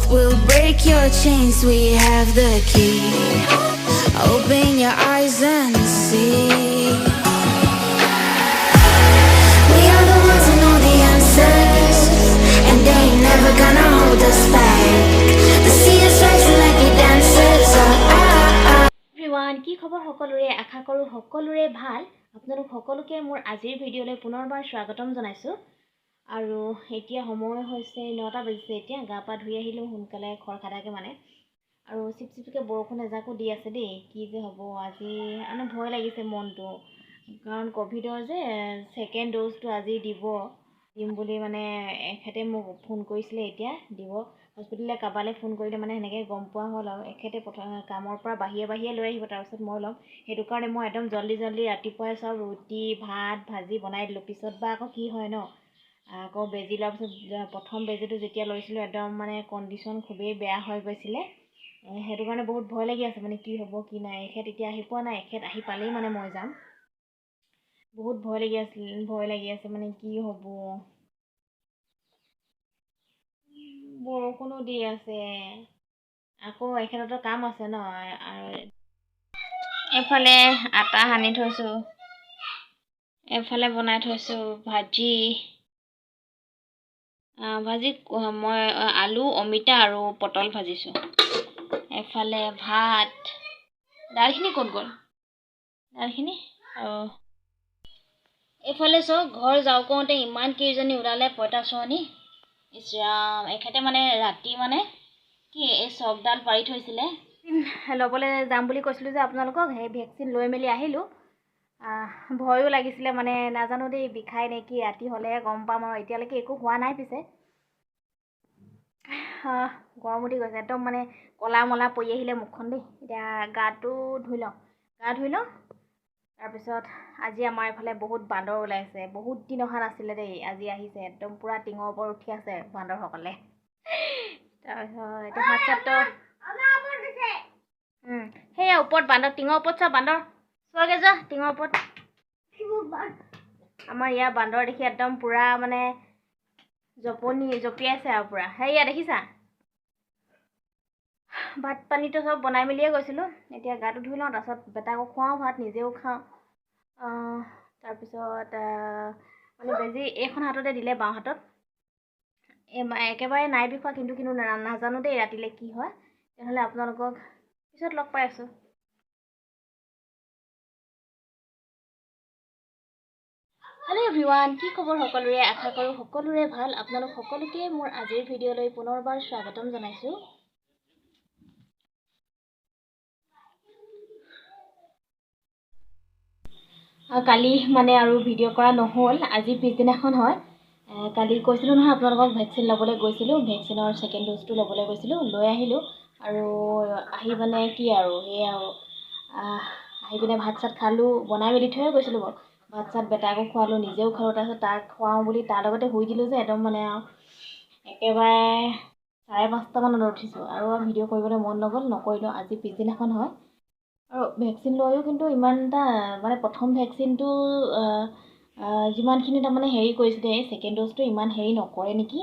We'll break your chains, we have the key. Open your eyes and see. We are the ones who know the answers, and they ain't never gonna hold us back. The sea is rising like we dancers. Ah, ah, ah. Everyone, কি খবৰ সকলোৰে? আশা কৰোঁ সকলোৰে ভাল। আপোনালোক সকলোকে মোৰ আজিৰ ভিডিঅ'লৈ পুনৰবাৰ স্বাগতম জনাইছোঁ। আৰু এতিয়া সময় হৈছে 9টা বাজিছে। এতিয়া গা পা ধুই আহিলোঁ সোনকালে, খৰখেদাকৈ মানে। আৰু চিপচিপকৈ বৰষুণ এজাকো দি আছে দেই। কি যে হ'ব আজি, মানে ভয় লাগিছে মনটো, কাৰণ ক'ভিডৰ যে ছেকেণ্ড ড'জটো আজি দিব, দিম বুলি মানে এখেতে মোক ফোন কৰিছিলে। এতিয়া দিব হস্পিটেললৈ কাৰোবালৈ ফোন কৰিলে মানে সেনেকৈ গম পোৱা হ'ল। আৰু এখেতে প্ৰথম কামৰ পৰা বাহিৰে বাহিৰে লৈ আহিব, তাৰপিছত মই ল'ম। সেইটো কাৰণে মই একদম জল্দি জল্দি ৰাতিপুৱাই চব ৰুটি, ভাত, ভাজি বনাই দিলোঁ। পিছত বা আকৌ কি হয় ন। আকৌ বেজী লোৱাৰ পিছত, প্ৰথম বেজীটো যেতিয়া লৈছিলোঁ, একদম মানে কণ্ডিশ্যন খুবেই বেয়া হৈ গৈছিলে। সেইটো কাৰণে বহুত ভয় লাগি আছে, মানে কি হ'ব কি নাই। এখেত এতিয়া আহি পোৱা নাই। এখেত আহি পালেই মানে মই যাম। বহুত ভয় লাগি আছিল, ভয় লাগি আছে, মানে কি হ'ব। বৰষুণো দি আছে। আকৌ এখেততো কাম আছে ন। আৰু এইফালে আটা সানি থৈছোঁ, এইফালে বনাই থৈছোঁ ভাজি। ভাজি মই আলু, অমিতা আৰু পটল ভাজিছোঁ। এফালে ভাত, দাইলখিনি ক'ত গ'ল? দাইলখিনি। আৰু এইফালে চাওক, ঘৰ যাওঁ কওঁতে ইমান কেইজনী ওলালে পঁইতাচোৰণি। ইছ ৰাম! এখেতে মানে ৰাতি মানে কি এই চকডাল পাৰি থৈছিলে। ল'বলৈ যাম বুলি কৈছিলোঁ যে আপোনালোকক, সেই ভেকচিন লৈ মেলি আহিলোঁ। ভয়ো লাগিছিলে, মানে নাজানো দেই বিষাই নে কি, ৰাতি হ'লেহে গম পাম। আৰু এতিয়ালৈকে একো হোৱা নাই পিছে। গৰম উঠি গৈছে একদম, মানে ক'লা মলা পৰি আহিলে মুখখন দেই। এতিয়া গাটো ধুই লওঁ, গা ধুই লওঁ। তাৰপিছত আজি আমাৰ এইফালে বহুত বান্দৰ ওলাইছে। বহুত দিন অহা নাছিলে দেই, আজি আহিছে। একদম পূৰা টিঙৰ ওপৰত উঠি আছে বান্দৰসকলে। তাৰপিছত এতিয়া ভাত চাতটো সেয়া ওপৰত বান্দৰ, টিঙৰ ওপৰত চোৱা, বান্দৰ চোৱাগৈ যোৱা টিঙৰ ওপৰত। আমাৰ ইয়াৰ বান্দৰ দেখি একদম পূৰা মানে জপনি জঁপিয়াইছে আৰু পূৰা। সেয়া দেখিছা? ভাত পানীটো চব বনাই মেলিয়ে গৈছিলোঁ। এতিয়া গাটো ধুই লওঁ, তাৰপাছত বেটাকো খুৱাওঁ ভাত, নিজেও খাওঁ। তাৰপিছত মানে বেজী এইখন হাততে দিলে, বাওঁ হাতত। এই একেবাৰে নাই বিষোৱা কিন্তু, কিন্তু নাজানো দেই ৰাতিলৈ কি হয়। তেনেহ'লে আপোনালোকক পিছত লগ পাই আছোঁ। হেল্ল' এভৰিৱান, কি খবৰ সকলোৰে? আশা কৰোঁ সকলোৰে ভাল। আপোনালোক সকলোকে মোৰ আজিৰ ভিডিঅ'লৈ পুনৰবাৰ স্বাগতম জনাইছোঁ। কালি মানে আৰু ভিডিঅ' কৰা নহ'ল। আজি পিছদিনাখন হয়। কালি কৈছিলোঁ নহয় আপোনালোকক, ভেকচিন ল'বলৈ গৈছিলোঁ, ভেকচিনৰ ছেকেণ্ড ড'জটো ল'বলৈ গৈছিলোঁ, লৈ আহিলোঁ। আৰু আহি মানে কি আৰু সেয়া আৰু আহি পিনে ভাত চাত খালোঁ, বনাই মেলি থৈয়ে গৈছিলোঁ বাৰু। ভাত চাত বেটাকো খোৱালোঁ, নিজেও খালোঁ। তাৰপিছত তাক খুৱাওঁ বুলি তাৰ লগতে শুই দিলোঁ যে একদম মানে আৰু একেবাৰে 5:30মানত উঠিছোঁ। আৰু ভিডিঅ' কৰিবলৈ মন নগ'ল, নকৰিলোঁ। আজি পিছদিনাখন হয়। আৰু ভেকচিন লৈও কিন্তু ইমান এটা মানে প্ৰথম ভেকচিনটো যিমানখিনি তাৰমানে হেৰি কৰিছিলে, এই ছেকেণ্ড ড'জটো ইমান হেৰি নকৰে নেকি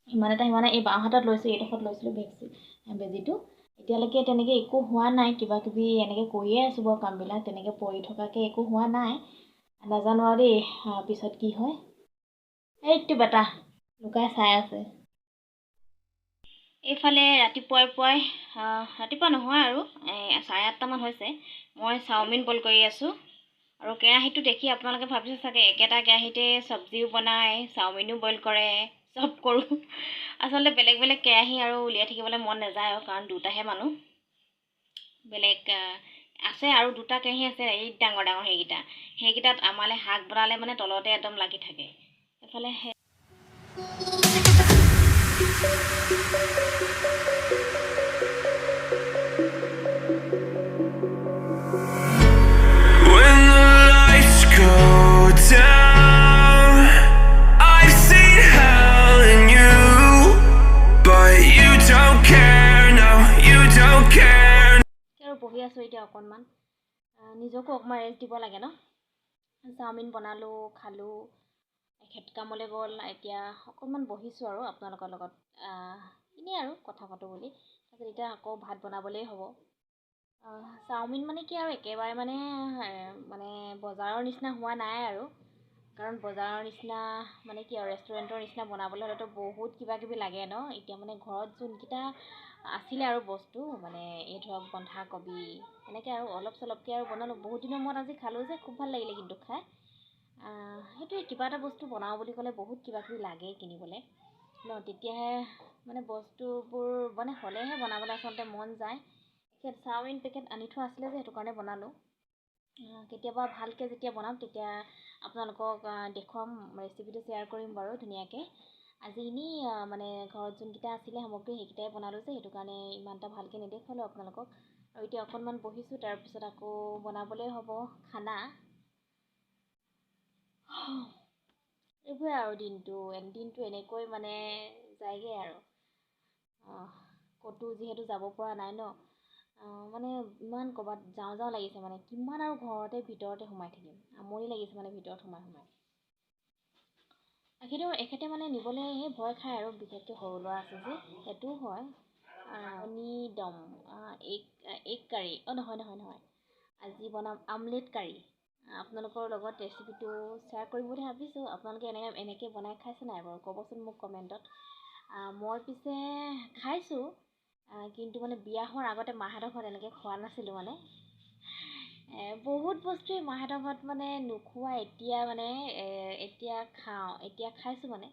ইমান এটা। সিমানে এই বাওঁ হাতত লৈছোঁ, এইডোখৰত লৈছিলোঁ ভেকচিন বেজীটো। এতিয়ালৈকে তেনেকৈ একো হোৱা নাই। কিবা কিবি এনেকৈ কৰিয়ে আছোঁ বাৰু কামবিলাক, তেনেকৈ পৰি থকাকৈ একো হোৱা নাই। নাজানো আৰু দেই পিছত কি হয়। এইটো বেটা লুকাই চাই আছে। এইফালে ৰাতিপুৱাই পুৱাই, ৰাতিপুৱা নহয় আৰু, এই 8:30মান হৈছে, মই চাওমিন বইল কৰি আছোঁ। আৰু কেৰাহীটো দেখি আপোনালোকে ভাবিছে চাগে একেটা কেৰাহীতে চব্জিও বনায়, চাওমিনো বইল কৰে, চব কৰোঁ। আচলতে বেলেগ বেলেগ কেৰাহী আৰু উলিয়াই থাকিবলৈ মন নাযায় আৰু, কাৰণ দুটাহে মানুহ। বেলেগ আছে আৰু দুটা কেৰাহী আছে, এই ডাঙৰ ডাঙৰ সেইকেইটা, সেইকেইটাত আমালৈ শাক বনালে মানে তলতে একদম লাগি থাকে। এইফালে When the lights go down, I've seen hell in you, but you don't care, no, you don't care. আৰু বহি আছোঁ এতিয়া অকণমান, নিজকো অকণমান ৰেষ্ট দিব লাগে ন। চাওমিন বনালোঁ, খালোঁ, এখেত কামলৈ গ'ল। এতিয়া অকণমান বহিছোঁ আৰু আপোনালোকৰ লগত। এনেই আৰু কথা পাতোঁ বুলি। তাৰপিছত এতিয়া আকৌ ভাত বনাবলেই হ'ব। চাওমিন মানে কি আৰু একেবাৰে মানে মানে বজাৰৰ নিচিনা হোৱা নাই আৰু, কাৰণ বজাৰৰ নিচিনা মানে কি আৰু ৰেষ্টুৰেণ্টৰ নিচিনা বনাবলৈ হ'লেতো বহুত কিবা কিবি লাগে ন। এতিয়া মানে ঘৰত যোনকেইটা আছিলে আৰু বস্তু, মানে এই ধৰক বন্ধাকবি এনেকৈ আৰু অলপ চলপকৈ আৰু বনালোঁ। বহুত দিনৰ মূৰত আজি খালোঁ যে, খুব ভাল লাগিলে কিন্তু খাই। সেইটোৱে, কিবা এটা বস্তু বনাওঁ বুলি ক'লে বহুত কিবা কিবি লাগে কিনিবলৈ ন, তেতিয়াহে মানে বস্তুবোৰ মানে হ'লেহে বনাবলৈ আচলতে মন যায়। চাওমিন পেকেট আনি থোৱা আছিলে যে, সেইটো কাৰণে বনালোঁ। কেতিয়াবা ভালকৈ যেতিয়া বনাম তেতিয়া আপোনালোকক দেখুৱাম, ৰেচিপিটো শ্বেয়াৰ কৰিম বাৰু ধুনীয়াকৈ। আজি এনেই মানে ঘৰত যোনকেইটা আছিলে সামগ্ৰী সেইকেইটাই বনালোঁ যে, সেইটো কাৰণে ইমান এটা ভালকৈ নেদেখুৱালোঁ আপোনালোকক। আৰু এতিয়া অকণমান বহিছোঁ, তাৰপিছত আকৌ বনাবলৈ হ'ব খানা। এইবোৰে আৰু দিনটো এনেকৈ মানে যায়গৈ আৰু। ক'তো যিহেতু যাব পৰা নাই ন, মানে ইমান ক'ৰবাত যাওঁ যাওঁ লাগিছে, মানে কিমান আৰু ঘৰতে ভিতৰতে সোমাই থাকিম, আমনি লাগিছে মানে ভিতৰত সোমাই সোমাই। কিন্তু এখেতে মানে নিবলৈ সেই ভয় খায় আৰু, বিশেষকৈ সৰু ল'ৰা আছে যে, সেইটোও হয়। কণী দম, এগ কাৰী, অ' নহয় নহয় নহয়, আজি বনাম আমলেট কাৰী। আপোনালোকৰ লগত ৰেচিপিটো শ্বেয়াৰ কৰিম বুলি ভাবিছোঁ। আপোনালোকে এনেকৈ বনাই খাইছে নাই বাৰু ক'বচোন মোক কমেণ্টত। মই পিছে খাইছোঁ, কিন্তু মানে বিয়া হোৱাৰ আগতে মাহঁতৰ ঘৰত এনেকৈ খোৱা নাছিলোঁ মানে। বহুত বস্তুৱেই মাহঁতৰ ঘৰত মানে নোখোৱা, এতিয়া মানে এতিয়া খাওঁ, এতিয়া খাইছোঁ মানে।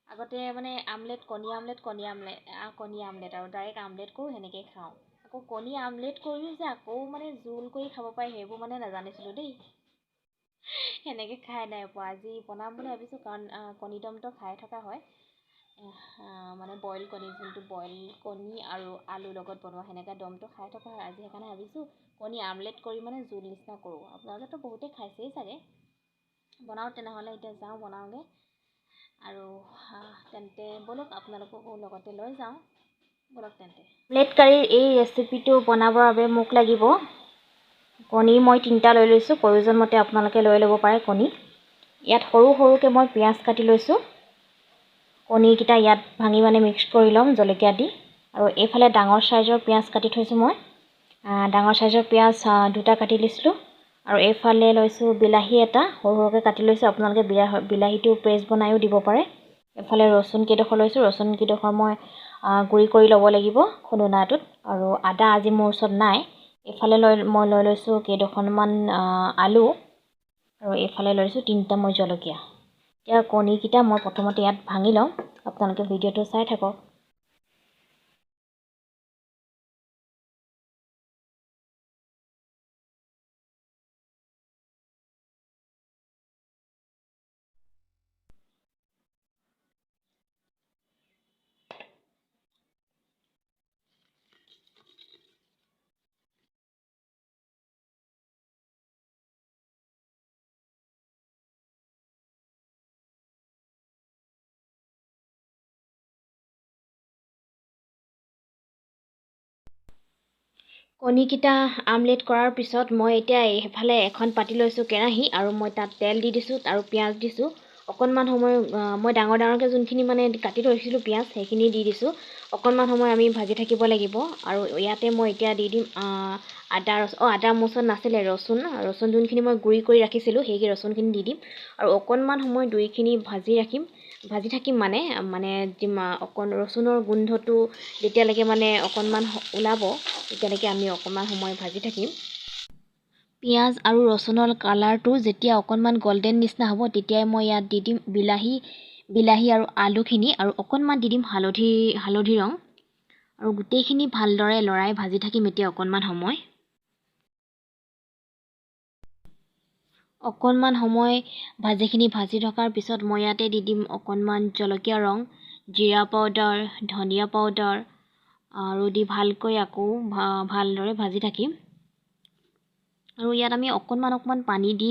আগতে মানে আমলেট, কণী আমলেট, কণী আমলেট, কণী আমলেট আৰু ডাইৰেক্ট আমলেট কৰোঁ, সেনেকৈয়ে খাওঁ। আকৌ কণী আমলেট কৰিও যে আকৌ মানে জোল কৰি খাব পাৰি, সেইবোৰ মানে নাজানিছিলোঁ দেই, সেনেকৈ খাই নাই পোৱা। আজি বনাম বুলি ভাবিছোঁ, কাৰণ কণী দমটো খাই থকা হয়, মানে বইল কণী, যোনটো বইল কণী আৰু আলুৰ লগত বনোৱা সেনেকৈ দমটো খাই থকা হয়। আজি সেইকাৰণে ভাবিছোঁ কণী আমলেট কৰি মানে জোল নিচিনা কৰোঁ। আপোনালোকেতো বহুতেই খাইছেই চাগে। বনাওঁ তেনেহ'লে, এতিয়া যাওঁ বনাওঁগৈ। আৰু তেন্তে ব'লক আপোনালোককো লগতে লৈ যাওঁ, ব'লক তেন্তে। আমলেট কাৰীৰ এই ৰেচিপিটো বনাবৰ বাবে মোক লাগিব কণী, মই 3টা লৈ লৈছোঁ, প্ৰয়োজন মতে আপোনালোকে লৈ ল'ব পাৰে কণী। ইয়াত সৰু সৰুকৈ মই পিঁয়াজ কাটি লৈছোঁ, কণীকেইটা ইয়াত ভাঙি মানে মিক্স কৰি ল'ম জলকীয়া দি। আৰু এইফালে ডাঙৰ চাইজৰ পিঁয়াজ কাটি থৈছোঁ মই, ডাঙৰ চাইজৰ পিঁয়াজ 2টা কাটি লৈছিলোঁ। আৰু এইফালে লৈছোঁ বিলাহী এটা, সৰু সৰুকৈ কাটি লৈছোঁ, আপোনালোকে বিলাহীটো পেষ্ট বনায়ো দিব পাৰে। এইফালে ৰচুন কেইডোখৰ লৈছোঁ, ৰচুন কেইডোখৰ মই গুড়ি কৰি ল'ব লাগিব খুন্দনাটোত। আৰু আদা আজি মোৰ ওচৰত নাই। এইফালে মই লৈ লৈছোঁ কেইডোখৰমান আলু, আৰু এইফালে লৈছোঁ 3টা মই জলকীয়া। এতিয়া কণীকেইটা মই প্ৰথমতে ইয়াত ভাঙি লওঁ, আপোনালোকে ভিডিঅ'টো চাই থাকক। কণীকেইটা আমলেট কৰাৰ পিছত মই এতিয়া এইফালে এখন পাতি লৈছোঁ কেৰাহী, আৰু মই তাত তেল দি দিছোঁ আৰু পিঁয়াজ দিছোঁ। অকণমান সময়, মই ডাঙৰ ডাঙৰকৈ যোনখিনি মানে কাটি থৈছিলোঁ পিঁয়াজ, সেইখিনি দি দিছোঁ। অকণমান সময় আমি ভাজি থাকিব লাগিব। আৰু ইয়াতে মই এতিয়া দি দিম, আদা ৰচুন, অ' আদা মোৰ ওচৰত নাছিলে, ৰচুন যোনখিনি মই গুড়ি কৰি ৰাখিছিলোঁ সেই ৰচুনখিনি দি দিম। আৰু অকণমান সময় দুইখিনি ভাজি ৰাখিম, ভাজি থাকিম মানে, মানে অকণ ৰচুনৰ গোন্ধটো যেতিয়ালৈকে মানে অকণমান ওলাব তেতিয়ালৈকে আমি অকণমান সময় ভাজি থাকিম। পিঁয়াজ আৰু ৰচুনৰ কালাৰটো যেতিয়া অকণমান গল্ডেন নিচিনা হ'ব তেতিয়াই মই ইয়াত দি দিম বিলাহী আৰু আলুখিনি, আৰু অকণমান দি দিম হালধি ৰং। আৰু গোটেইখিনি ভালদৰে লৰাই ভাজি থাকিম এতিয়া অকণমান সময়। অকণমান সময় ভাজিখিনি ভাজি থকাৰ পিছত মই ইয়াতে দি দিম অকণমান জলকীয়া ৰং, জিৰা পাউডাৰ, ধনিয়া পাউডাৰ, আৰু দি ভালকৈ আকৌ ভালদৰে ভাজি থাকিম। আৰু ইয়াত আমি অকণমান অকণমান পানী দি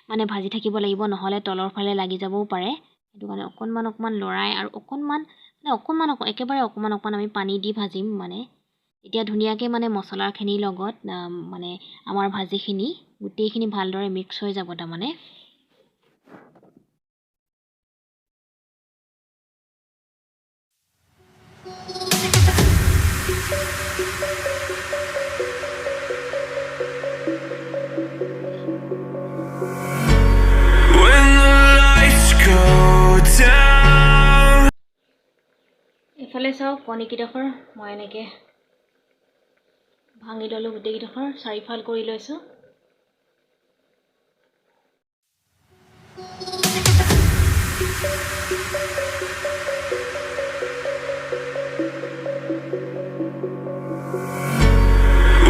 মানে ভাজি থাকিব লাগিব, নহ'লে তলৰ ফালে লাগি যাবও পাৰে। সেইটো কাৰণে অকণমান অকণমান লৰাই আৰু অকণমান মানে অকণমান একেবাৰে অকণমান অকণমান আমি পানী দি ভাজিম মানে। এতিয়া ধুনীয়াকৈ মানে মছলাখিনিৰ লগত মানে আমাৰ ভাজিখিনি গোটেইখিনি ভালদৰে মিক্স হৈ যাব তাৰমানে। When the lights go down. এইফালে চাওক, কণীকেইডোখৰ মই এনেকৈ ভাঙি ল'লোঁ। গোটেইকেইডোখৰ চাৰিফাল কৰি লৈছোঁ।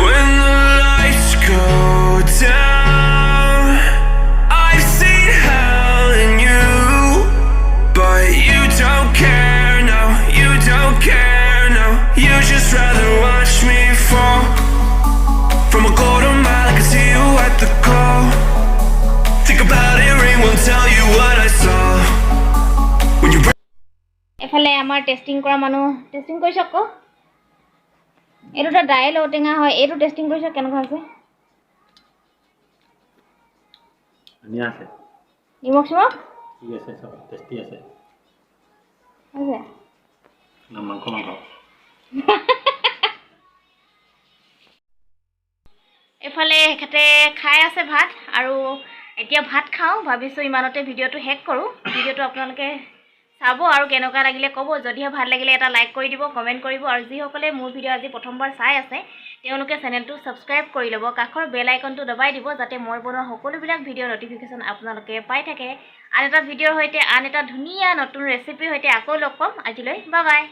When the lights go down, I've seen hell in you, but you don't care, no, you don't care, no. You just rather watch me fall. From a quarter mile, I can see you at the call. Think about it, ring won't tell you what I saw. When you এইফালে আমাৰ testing কৰা মানুহ testing কৰিছে আকৌ। এইটো এটা দাইল ঔটেঙা হয়। এইটো টেষ্টিং কৰিছে, কেনেকুৱা হৈছে? ধুনীয়া আছে। নিমখ চিমখ? ঠিক আছে, চব টেষ্টি আছে। হৈছে? না, মাংস মাংস। এইফালে এখেতে খাই আছে ভাত আৰু এতিয়া ভাত খাওঁ ভাবিছোঁ। ইমানতে ভিডিঅ'টো শেষ কৰোঁ। ভিডিঅ'টো আপোনালোকে চাব আৰু কেনেকুৱা লাগিলে ক'ব। যদিহে ভাল লাগিলে এটা লাইক কৰি দিব, কমেণ্ট কৰিব আৰু যিসকলে মোৰ ভিডিঅ' আজি প্ৰথমবাৰ চাই আছে, তেওঁলোকে চেনেলটো ছাবস্ক্ৰাইব কৰি ল'ব, কাষৰ বেল আইকনটো দবাই দিব, যাতে মই বনোৱা সকলোবিলাক ভিডিঅ' ন'টিফিকেশ্যন আপোনালোকে পাই থাকে। আন এটা ভিডিঅ'ৰ সৈতে, আন এটা ধুনীয়া নতুন ৰেচিপিৰ সৈতে আকৌ লগ পাম। আজিলৈ বাই বাই।